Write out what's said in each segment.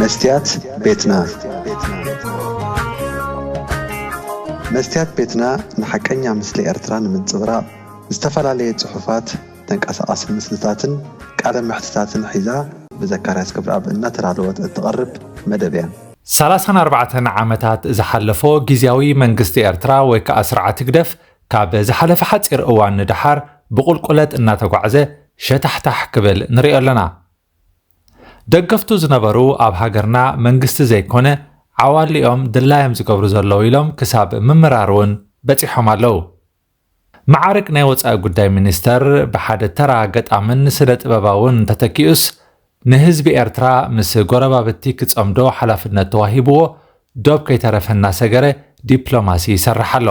መስትያት ቤትና። መስትያት ቤትና ንሓቀኛ ምስሊ ኤርትራ ንምንጽብራቕ ዝተፈላለየ ጽሑፋት፣ ተንቀሳቓሲ ምስልታትን ቃለ መሕትታትን ሒዛ ብዘካርያስ ክብረኣብ እናተዳለወት እትቐርብ መደብ እያ። ሰላሳን ኣርባዕተን ዓመታት ዝሓለፎ ግዝያዊ መንግስቲ ኤርትራ ወይ ከኣ ስርዓት ህግደፍ ካብ ዝሓለፈ ሓጺር እዋን ንደሓር ብቑልቁለት እናተጓዕዘ ሸታሕታሕ ክብል ንሪኦ ኣለና። ደገፍቱ ዝነበሩ ኣብ ሃገርና መንግስቲ ዘይኮነ ዓዋሊኦም ድላዮም ዝገብሩ ዘለዉ ኢሎም ክሳብ ምምራር እውን በጺሖም ኣለዉ። መዓርግ ናይ ወጻኢ ጉዳይ ሚኒስተር ብሓደ ተራ ገጣምን ስነ ጥበባውን እንተተኪኡስ ንህዝቢ ኤርትራ ምስ ጎረባብቲ ክጸምዶ ሓላፍነት ተዋሂብዎ ዶብ ከይተረፈ እናሰገረ ዲፕሎማሲ ይሰርሕ ኣሎ።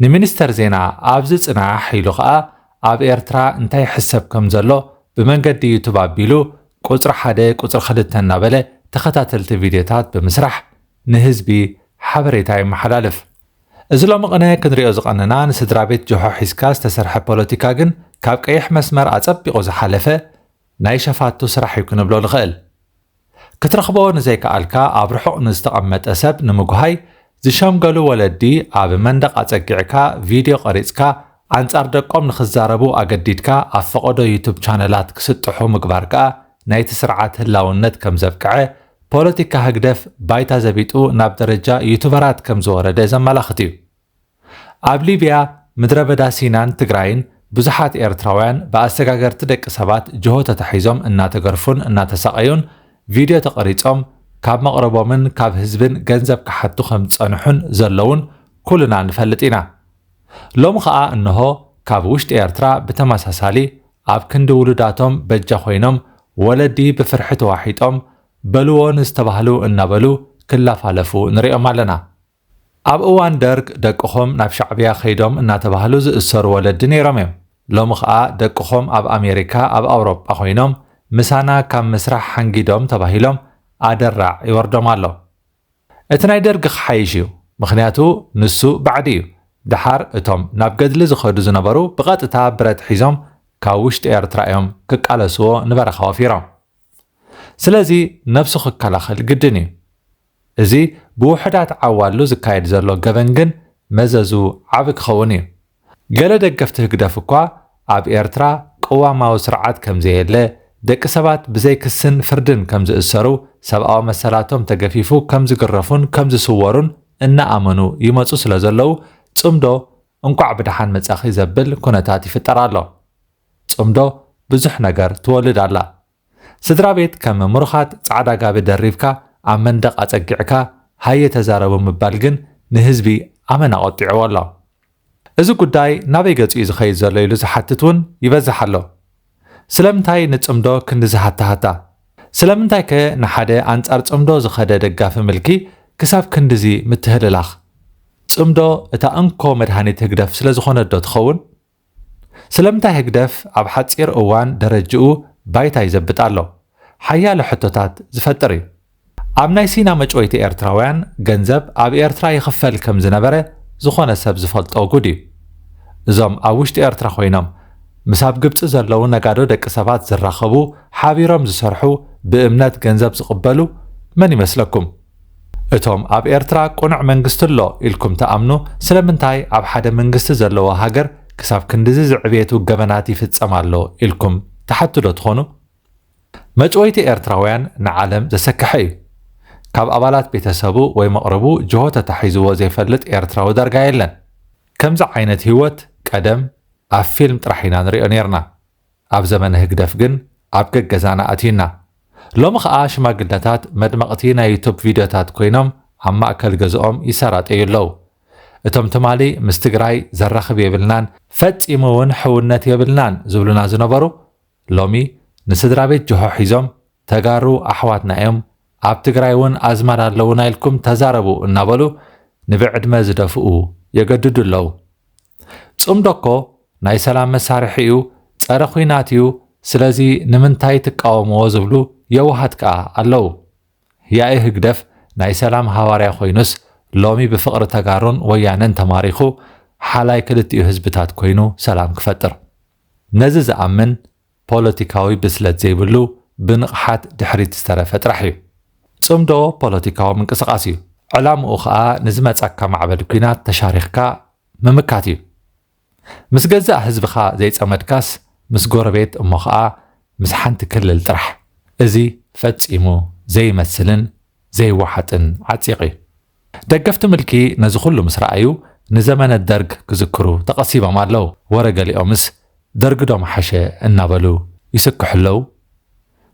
ንሚኒስተር ዜና ኣብዚ ጽናሕ ኢሉ ኸኣ ኣብ ኤርትራ እንታይ ይሕሰብ ከም ዘሎ ብመንገዲ ዩቱብ ኣቢሉ ቁጽሪ ሓደ ቁጽሪ ክልተ እናበለ ተኸታተልቲ ቪድዮታት ብምስራሕ ንህዝቢ ሓበሬታ የመሓላልፍ። እዚ ሎሚ ቅነ ክንሪኦ ዝቐነና ንስድራ ቤት ጆሖ ሒዝካ ዝተሰርሐ ፖለቲካ ግን ካብ ቀይሕ መስመር ኣጸቢቑ ዝሓለፈ ናይ ሸፋቱ ስራሕ እዩ ክንብሎ ንኽእል። ክትረኽቦ ንዘይከኣልካ ኣብ ርሑቕ ንዝተቐመጠ ሰብ ንምጉሃይ ዝሸምገሉ ወለዲ ኣብ መንደቕ ኣጸጊዕካ ቪድዮ ቀሪጽካ ኣንጻር ደቆም ንኽዛረቡ ኣገዲድካ ኣብ ፈቐዶ ዩቱብ ቻነላት ክስጥሑ ምግባር ከኣ ናይቲ ስርዓት ህላውነት ከም ዘብቅዐ ፖለቲካ ህግደፍ ባይታ ዘቢጡ ናብ ደረጃ ዩቱበራት ከም ዝወረደ ዘመላኽት እዩ። ኣብ ሊብያ ምድረ በዳ ሲናን ትግራይን ብዙሓት ኤርትራውያን ብኣሰጋገርቲ ደቂ ሰባት ጅሆ ተታሒዞም እናተገርፉን እናተሳቐዩን ቪድዮ ተቐሪጾም ካብ መቕረቦምን ካብ ህዝብን ገንዘብ ክሓቱ ከም ዝጸንሑን ዘለውን ኩልና ንፈልጥ ኢና። ሎሚ ኸኣ እንሆ ካብ ውሽጢ ኤርትራ ብተመሳሳሊ ኣብ ክንዲ ውሉዳቶም በጃ ኮይኖም ወለዲ ብፍርሒ ተዋሒጦም በልዎ ንዝተባህሉ እናበሉ ክላፋለፉ ንሪኦም ኣለና። ኣብ እዋን ደርግ ደቅኹም ናብ ሻዕብያ ከይዶም እናተባህሉ ዝእሰሩ ወለዲ ነይሮም እዮም። ሎሚ ኸኣ ደቅኹም ኣብ ኣሜሪካ ኣብ ኣውሮጳ ኮይኖም ምሳና ካብ ምስራሕ ሓንጊዶም ተባሂሎም ኣደራዕ ይወርዶም ኣሎ። እቲ ናይ ደርግ ክሓይሽ እዩ፣ ምኽንያቱ ንሱ ባዕዲ እዩ። ደሓር እቶም ናብ ገድሊ ዝኸዱ ዝነበሩ ብቐጥታ ብረት ሒዞም ካብ ውሽጢ ኤርትራ እዮም ክቃለስዎ ንበረኻ ወፊሮም። ስለዚ ነብሱ ክከላኸል ግድን እዩ። እዚ ብውሑዳት ዓዋሉ ዝካየድ ዘሎ ገበን ግን መዘዙ ዓቢ ክኸውን እዩ። ገለ ደገፍቲ ህግደፍ እኳ ኣብ ኤርትራ ቅዋማዊ ስርዓት ከም ዘየለ፣ ደቂ ሰባት ብዘይ ክስን ፍርድን ከም ዝእሰሩ፣ ሰብኣዊ መሰላቶም ተገፊፉ ከም ዝግረፉን ከም ዝስወሩን እናኣመኑ ይመጹ ስለ ዘለዉ ጽምዶ እንቋዕ ብደሓን መጻኺ ዘብል ኩነታት ይፍጠር ኣሎ። ጽምዶ ብዙሕ ነገር ትወልድ ኣላ። ስድራ ቤት ከም ምሩኻት ጻዕዳ ጋቢ ደሪብካ ኣብ መንደቕ ኣጸጊዕካ ሃየ ተዛረቡ ምባል ግን ንህዝቢ ኣመና ቆጢዕዎ ኣሎ። እዚ ጉዳይ ናበይ ገጹ እዩ ዝኸይድ ዘሎ ኢሉ ዝሓትት እውን ይበዝሕ ኣሎ። ስለምንታይ ንጽምዶ ክንድዚ ሃታሃታ? ስለምንታይ ከ ንሓደ ኣንጻር ጽምዶ ዝኸደ ደጋፊ ምልኪ ክሳብ ክንድዚ ምትህልላኽ? ጽምዶ እታ እንኮ መድሃኒት ህግደፍ ስለ ዝኾነት ዶ ትኸውን? ስለምንታይ ህግደፍ ኣብ ሓጺር እዋን ደረጅኡ ባይታ ይዘብጥ ኣሎ? ሓያለ ሕቶታት ዝፈጥር እዩ። ኣብ ናይ ሲና መጭወይቲ ኤርትራውያን ገንዘብ ኣብ ኤርትራ ይኽፈል ከም ዝነበረ ዝኾነ ሰብ ዝፈልጦ ጉድ እዩ። እዞም ኣብ ውሽጢ ኤርትራ ኮይኖም ምስ ኣብ ግብጺ ዘለዉ ነጋዶ ደቂ ሰባት ዝራኸቡ፣ ሓቢሮም ዝሰርሑ፣ ብእምነት ገንዘብ ዝቕበሉ መን ይመስለኩም? እቶም ኣብ ኤርትራ ቅኑዕ መንግስቲ ኣሎ ኢልኩም ትኣምኑ ስለምንታይ ኣብ ሓደ መንግስቲ ዘለዎ ሃገር ክሳብ ክንድዚ ዝዕቤቱ ገበናት ይፍጸም ኣሎ ኢልኩም ትሓቱ ዶ ትኾኑ? መጭወይቲ ኤርትራውያን ንዓለም ዘሰክሐ እዩ። ካብ ኣባላት ቤተሰቡ ወይ መቕርቡ ጅሆ ተታሒዝዎ ዘይፈልጥ ኤርትራዊ ዳርጋ የለን። ከምዚ ዓይነት ህይወት ቀደም ኣብ ፊልም ጥራሕ ኢና ንሪኦ ኔርና። ኣብ ዘመነ ህግደፍ ግን ኣብ ገገዛና ኣትዩና። ሎሚ ኸኣ ሽማግለታት መድመቕቲ ናይ ዩቱብ ቪድዮታት ኮይኖም ኣብ ማእከል ገዝኦም ይሰራጠዩ ኣለዉ። እቶም ትማሊ ምስ ትግራይ ዘራኽብ የብልናን ፈጺሙ እውን ሕውነት የብልናን ዝብሉና ዝነበሩ ሎሚ ንስድራ ቤት ጅሆ ሒዞም ተጋሩ ኣሕዋትና እዮም፣ ኣብ ትግራይ እውን ኣዝማድ ኣለዉና ኢልኩም ተዛረቡ እናበሉ ንብዕድመ ዝደፍኡ የገድዱ ኣለዉ። ጽምዶ እኮ ናይ ሰላም መሳርሒ እዩ፣ ጸረ ኲናት እዩ፣ ስለዚ ንምንታይ ትቃወምዎ ዝብሉ የዋሃት ከኣ ኣለዉ። ያኢ ህግደፍ ናይ ሰላም ሃዋርያ ኮይኑስ ሎሚ ብፍቕሪ ተጋሩን ወያነን ተማሪኹ ሓላይ ክልቲኡ ህዝብታት ኮይኑ ሰላም ክፈጥር። ነዚ ዝኣምን ፖለቲካዊ ብስለት ዘይብሉ ብንቕሓት ድሕሪት ዝተረፈ ጥራሕ እዩ። ጽምዶ ፖለቲካዊ ምንቅስቓስ እዩ። ዕላምኡ ኸኣ ንዝመጻካ ማዕበል ኲናት ተሻሪኽካ ምምካት እዩ። ምስ ገዛእ ህዝብኻ ዘይጸመድካስ ምስ ጎረቤት እሞ ኸኣ ምስ ሓንቲ ክልል ጥራሕ። እዚ ፈጺሙ ዘይመስልን ዘይወሓጥን ዓጺቕ እዩ። ደገፍቲ ምልኪ ነዚ ኩሉ ምስ ረኣዩ ንዘመነ ደርግ ክዝክሩ ተቐሲቦም ኣለዉ። ወረ ገሊኦምስ ደርጊ ዶ ምሓሸ እናበሉ ይስክሑ ኣለዉ።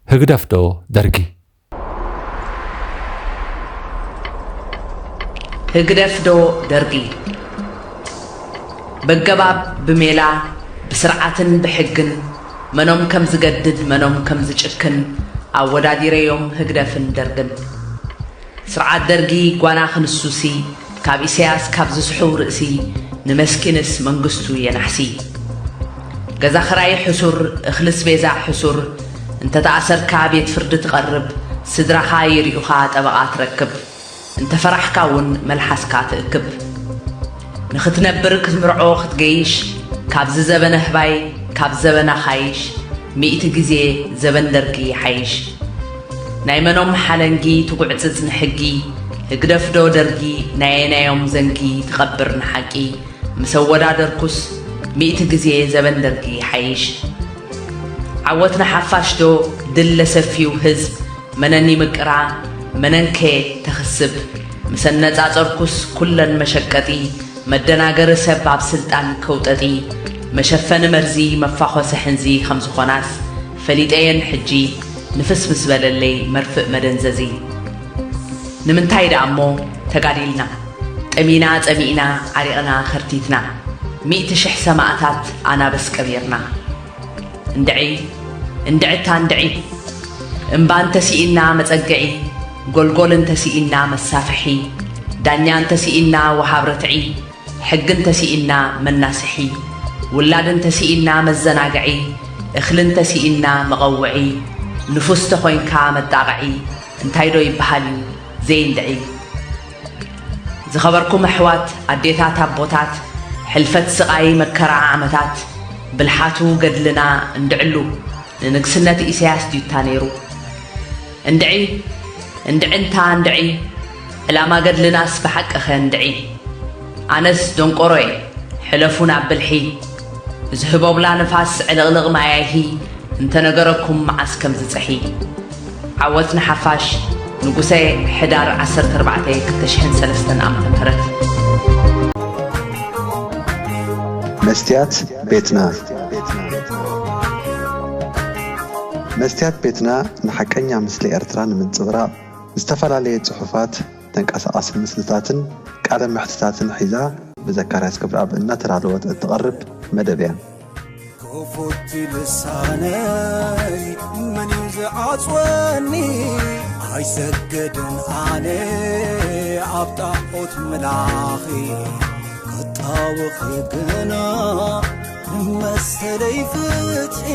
ህግደፍ ዶ ደርጊ? ህግደፍ ዶ ደርጊ? በገባብ ብሜላ ብስርዓትን ብሕግን መኖም ከም ዝገድድ መኖም ከም ዝጭክን ኣወዳዲረዮም ህግደፍን ደርግን። ስርዓት ደርጊ ጓና ክንሱሲ ካብ ኢሳያስ ካብ ዝስሕው ርእሲ ንመስኪንስ መንግስቱ የናሕሲ። ገዛ ኽራይ ሕሱር እኽሊ ስቤዛ ሕሱር እንተተኣሰርካ ቤት ፍርዲ ትቐርብ ስድራኻ ይርእዩኻ ጠበቓ ትረክብ። እንተፈራሕካ እውን መልሓስካ ትእክብ። ንኽትነብር ክትምርዖ ክትገይሽ ካብዚ ዘበነ ህባይ ካብ ዘበና ሓይሽ። ሚእቲ ግዜ ዘበን ደርጊ ይሓይሽ። ናይ መኖም ሓለንጊ ትጉዕጽጽ ንሕጊ ህግደፍዶ ደርጊ ናየናዮም ዘንጊ ትቐብር ንሓቂ ምስ ኣወዳደርኩስ ሚእቲ ግዜ ዘበን ደርጊ ይሓይሽ። ዓወት ንሓፋሽ ዶ ድል ለሰፊው ህዝብ መነን ይምቅራ መነንከ ተኽስብ ምስ ኣነጻጸርኩስ ኩለን መሸቀጢ መደናገሪ ሰብ ኣብ ስልጣን ከውጠጢ መሸፈኒ መርዚ መፋኾሲ ሕንዚ ከም ዝኾናስ ፈሊጠየን ሕጂ ንፍስ ምስ በለለይ መርፍእ መደንዘዚ። ንምንታይ ደኣ እሞ ተጋዲልና ጠሚና ጸሚእና ዓሪቕና ከርቲትና ሚእቲ ሽሕ ሰማእታት ኣናብስ ቀቢርና። እንድዒ እንድዕታ እንድዒ እምባ እንተሲእና መጸግዒ ጎልጎል እንተሲእና መሳፍሒ ዳኛ እንተሲእና ወሃብ ርትዒ ሕጊ እንተሲእና መናስሒ ውላድ እንተሲእና መዘናግዒ እኽሊ እንተሲእና መቐውዒ ንፉስ ተኾይንካ መጣቕዒ እንታይ ዶ ይበሃል እዩ ዘይንድዒ። ዝኸበርኩም ኣሕዋት ኣዴታት ኣቦታት ሕልፈት ስቓይ መከራ ዓመታት ብልሓቱ ገድልና እንድዕሉ ንንግስነት ኢሳያስ ድዩታ ነይሩ። እንድዒ እንድዒ እንታ እንድዒ ዕላማ ገድልናስ ብሓቅኸ እንድዒ። ኣነስ ደንቆሮየ ሕለፉ ናብ ብልሒ ዝህቦብላ ንፋስ ዕልቕልቕ ማያይሂ እንተነገረኩም መዓስ ከም ዝጸሒ። ዓወት ንሓፋሽ ንጉሰ ሕዳር ዓሰርተ ኣርባዕተ ክልተ ሽሕን ሰለስተን ዓመተ ምህረት። መስትያት ቤትና መስትያት ቤትና ንሓቀኛ ምስሊ ኤርትራ ንምንጽብራቕ ዝተፈላለየ ጽሑፋት፣ ተንቀሳቓሲ ምስልታትን ቃለ መሕትታትን ሒዛ ብዘካርያስ ክብረኣብ እናተዳለወት እትቐርብ መደብ እያ። ክፉት ልሳነይ መን እዩ ዝዓጽወኒ? ኣይሰግድን ኣነ ኣብ ጣዖት ምላኺ ክጣወኺ ግና መሰለይ ፍትሒ